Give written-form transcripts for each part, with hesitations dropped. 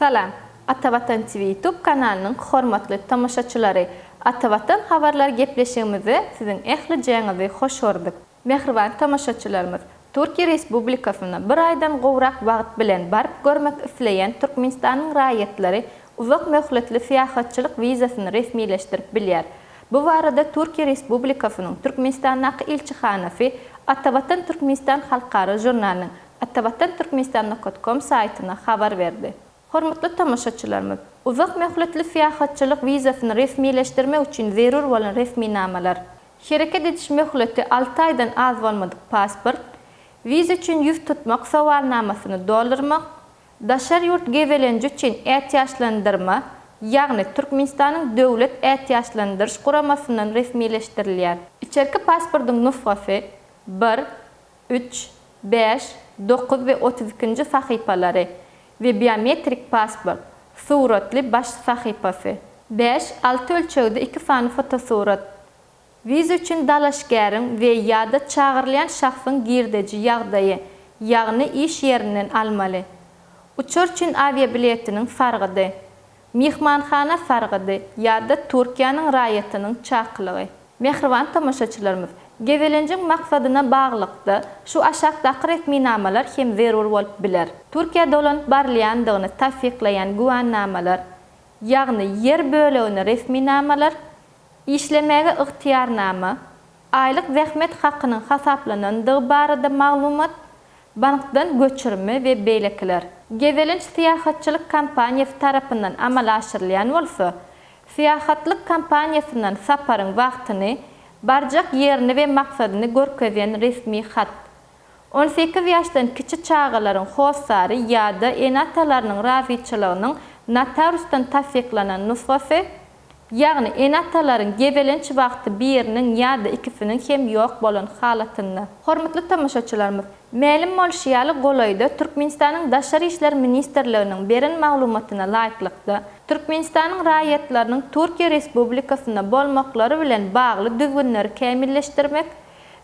Salam, Atavatan TV YouTube kanalynyň hormatly tomaşaçylary! Atavatan habarlar gepleşigimizde siziň ählijäňizi hoş gördük. Mähriban tomaşaçylarymyz, Türkiýe Respublikasyna bir aýdan gowrak wagt bilen baryp görmek isleýän Türkmenistanyň raýatlary uzak möhletli syýahatçylyk wizasyny resmileşdirip bilýär. Bu barada Türkiýe Respublikasynyň Türkmenistandaky ilçihanasy Atavatan Türkmenistan halkara žurnalynyň Atavatan Türkmenistan nokat kom saýtyna habar berdi. Hormatly tomaşaçylarymyz, uzak möhletli syýahatçylyk wizasyny resmileşdirmek üçin zerur bolan resminamalar, Hereket ediş möhleti alty aýdan az bolmadyk pasport, wiza üçin ýüz tutmak sowalnamasyny doldurmak, daşary ýurt gezelenji üçin ätiýaçlandyrma, ýagny Türkmenistanyň Döwlet ätiýaçlandyryş guramasyndan resmileşdirilýär. Içerki pasportyň nusgasy, bir, üç, bäş, dokuz we 32-nji sahypalary, we biometrik pasport, suratly baş sahypasy. Bäş, alty ölçegde iki sany fotosurat. Wiza üçin dalaşgäriň we ýa-da çagyrylýan şahsyň girdeji ýagdaýy, ýagny iş ýerinden almaly. Uçar üçin awiabiletiniň sargydy. Myhmanhana sargydy ýa-da Türkiýäniň raýatynyň çakylygy. Mähriban tomaşaçylarymyz, gezelenjiň maksadyna baglylykda şu aşakdaky resminamalar hem zerur bolup biler. Türkiýä dolanyp barylýandygyny tassyklaýan güwänamalar, ýagny ýer bölegine resminamalar, işlemäge ygtyýarnama, aýlyk zähmet hakynyň hasaplanandygy barada maglumat, bankdan göçürme we beýlekiler. Gezelenç syýahatçylyk kompaniýasy tarapyndan amala aşyrylýan bolsa, syýahatlyk kompaniýasyndan saparyň wagtyny, barjak ýerini we maksadyny görkezýän resmi hat. 18 ýaşdan kiçi çagalaryň hossary ýa-da ene-atalarynyň razyçylygynyň notariusdan tassyklanan nusgasy, Ýagny ene-atalaryň gezelenç wagty biriniň ýa-da ikisiniň hem ýok bolan halatynda. Hormatly tomaşaçylarymyz, mälim bolşy ýaly golaýda Türkmenistanyň Daşary işler ministrliginiň beren maglumatyna laýyklykda, Türkmenistanyň raýatlarynyň Türkiýe Respublikasynda bolmaklary bilen bagly düzgünleri kämilleşdirmek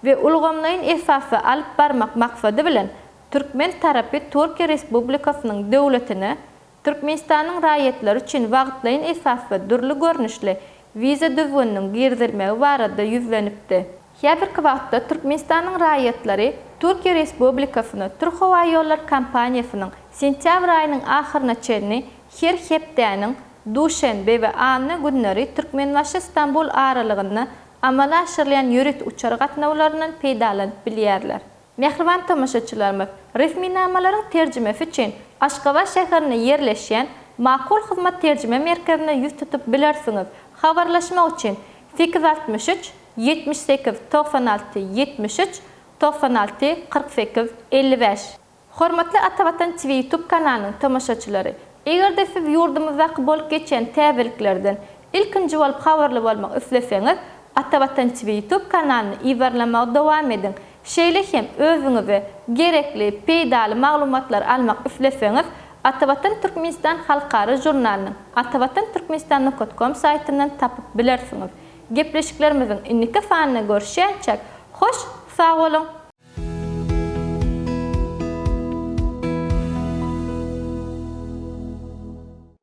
we ulgamlaýyn esasda alyp barmak maksady bilen türkmen tarapy Türkiýe Respublikasynyň döwletine Türkmenistanyň raýatlary üçin wagtlaýyn esasda dürli görnüşli wiza düzgüniniň girizilmegi barada ýüzlenipdi. Häzirki wagtda Türkmenistanyň raýatlary Türkiýe Respublikasyna Türkhowaýollary kompaniýasynyň sentýabr aýynyň ahyryna çenli her hepdäniň duşenbe we anna günleri Türkmenbaşy-Stambul aralygynda amala aşyrylýan ýörite uçar gatnawlaryndan peýdalanyp bilýärler. Mähriban tomaşaçylarymyz, resminamalaryň terjimesi üçin Aşgabat şäherinde ýerleşýän Makul Hyzmat terjime merkezine ýüz tutup bilersiňiz. Habarlaşmak üçin 863 78 96 73 96 48 55. Hormatly Atavatan TV YouTube kanalynyň tomaşaçylary, eger-de siz ýurdumyzdaky bolup geçýän täzeliklerden ilkinji bolup habarly bolmak isleseňiz, Atavatan TV YouTube kanalyny yzarlamagy dowam ediň. Şeýle hem özüňize gerekli, peýdaly maglumatlary almak isleseňiz, Atavatan Türkmenistan halkara žurnalynyň Atavatan Türkmenistan nokat kom saýtyndan tapyp bilersiňiz. Gepleşiklerimiziň indiki sanynda görüşýänçäk, hoş sag boluň!